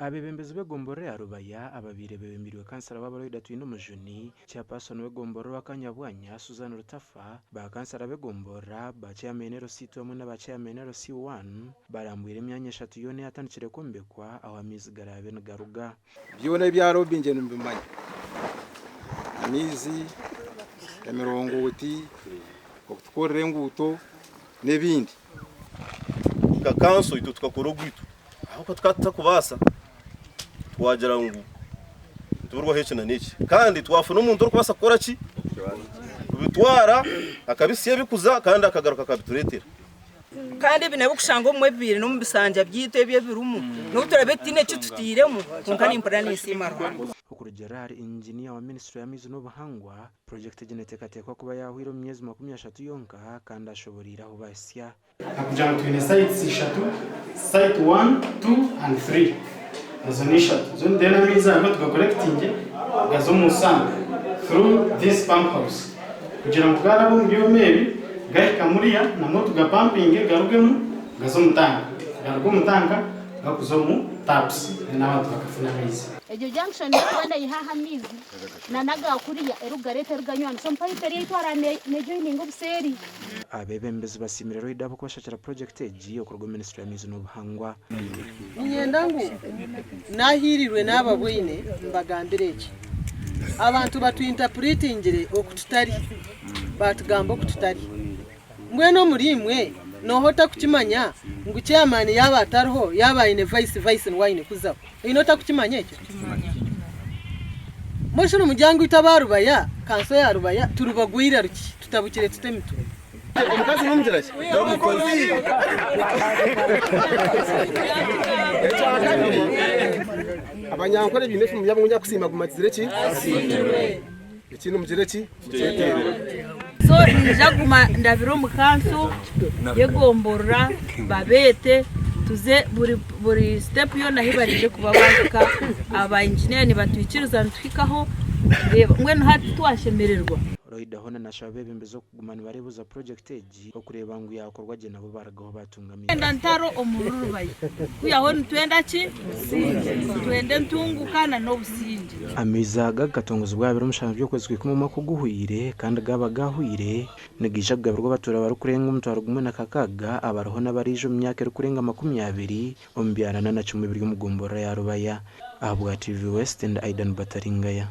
Abeebembezi b'egomborora ya Rubaya ababaire beebembeirwe kansara waabo Loyda Twinomujuni, Chairperson w'egomborora owa Kanyabwanya, Susan Rutafa, ba kansara b'egomborora, ba chairman LC2 hamwe n'aba chairman LC1 barambwire emyanya eshatu yoona eyatandikire kwombekwa ahu amaizi garaabe nigaruga. Byona ebi aroobingye nibimanya, amaizi, emirongooti, okutukorera enguuto n'ebindi. Nka kanso itwe tukakora ogwaitu ahabw'okuba tukaba tutakubaasa twagira ngu nituburwaho eki na n'eki kandi twafuna omuntu orikubaasa kukora ki? Kubitwara akabitsya ebikuza kandi akagaruka akabitureetera. Kandi ebi nabyo kushanga obumwe bibaire n'omu bisanja byaitu ebi ebirimu, n'obu turaabe tutaine eki tutairemu, kwonka nimpurira ninsiima Ruhanga. Okurugiirira ahari Inginiya wa minisiture y'amaizi n'obuhangwa, Purojekiti egi neteekateekwa kuba yaahweire omu myezi 30 yonka kandi ashoboreire ahu bahitsya. Hakugira ngu twine sites ishatu, site one, two and three. Ezo n'ishatu. Zo then amaizi ago tugakorekitingye gaze omu sump through this pump house kugira ngu gaaraba omu byoma ebi gahika muriya namwo tugapampinge garugemu gaze omu tanka. Garuga omu tanka gakuza omu taps then abantu bakafuna amaizi. Egyo junction erikuba neyiha aha amaizi na n'aga kuriya erikugareeta eriganywanisa omu pipe eri eitwara nejoininga obuseeri. Abeebembezi basiimire Loyd ahabw'okubashakira purojekiti egi okuruga omu minisitule y'amaizi n'obuhangwa. Niinyenda ngu naahiirirwe naababwine mbagambire eki. Abantu batwintapuritingire oku tutari, baatugamba oku tutari. Mbwenu omuriimwe nooha otakukimanya ngu chairman yaaba atariho, yaaba aine vice, vice niwe aine kuzaho? Oine otakukimanya ekyo? Mbwenu shi nimugira ngu itwe aba Rubaya, kanso ya Rubaya, turi bagwire ruki? Tutabukire tuta emitwe? Omukazi n'omugira ki? N'omukozi. Ekyakabiri, Abanyankore baine efumu yaabo ngu nyakusiima aguma akizire ki? Ekindi mugire ki? Mukyeteerere. So niinyija kuguma ndabire omu kanso y'egomborora babeete tuze buri buri sitepu yoona ahu bariije kuba baahika aba inginiya nibatwikiriza nituhikaho nitureeba mbwenu hati twashemererwa. Loida hoona nashaba abeebembezi okuguma nibareebuza purojekiti egi okureeba ngu yaakorwa gye nabo barugaho baatunga amaizi. Twenda ntaro omuri Rubaya kwihaho nitwenda ki? Obusingye. Nitwenda entunguka na n'obusingye. Amaizi aga gakatongozibwa aha biro mushanju by'okwezi kw'ikumi omwaka oguhweire kandi gaaba gaahweire nigaija kugabirwa abatuura barikurenga 6000 abariho n'abariija omu myaka erikurenga 20 omu byaro ana na kimwe ebiri omu gomborora ya Rubaya. Ahabwa TV West, ndi Aidan Bataringaya.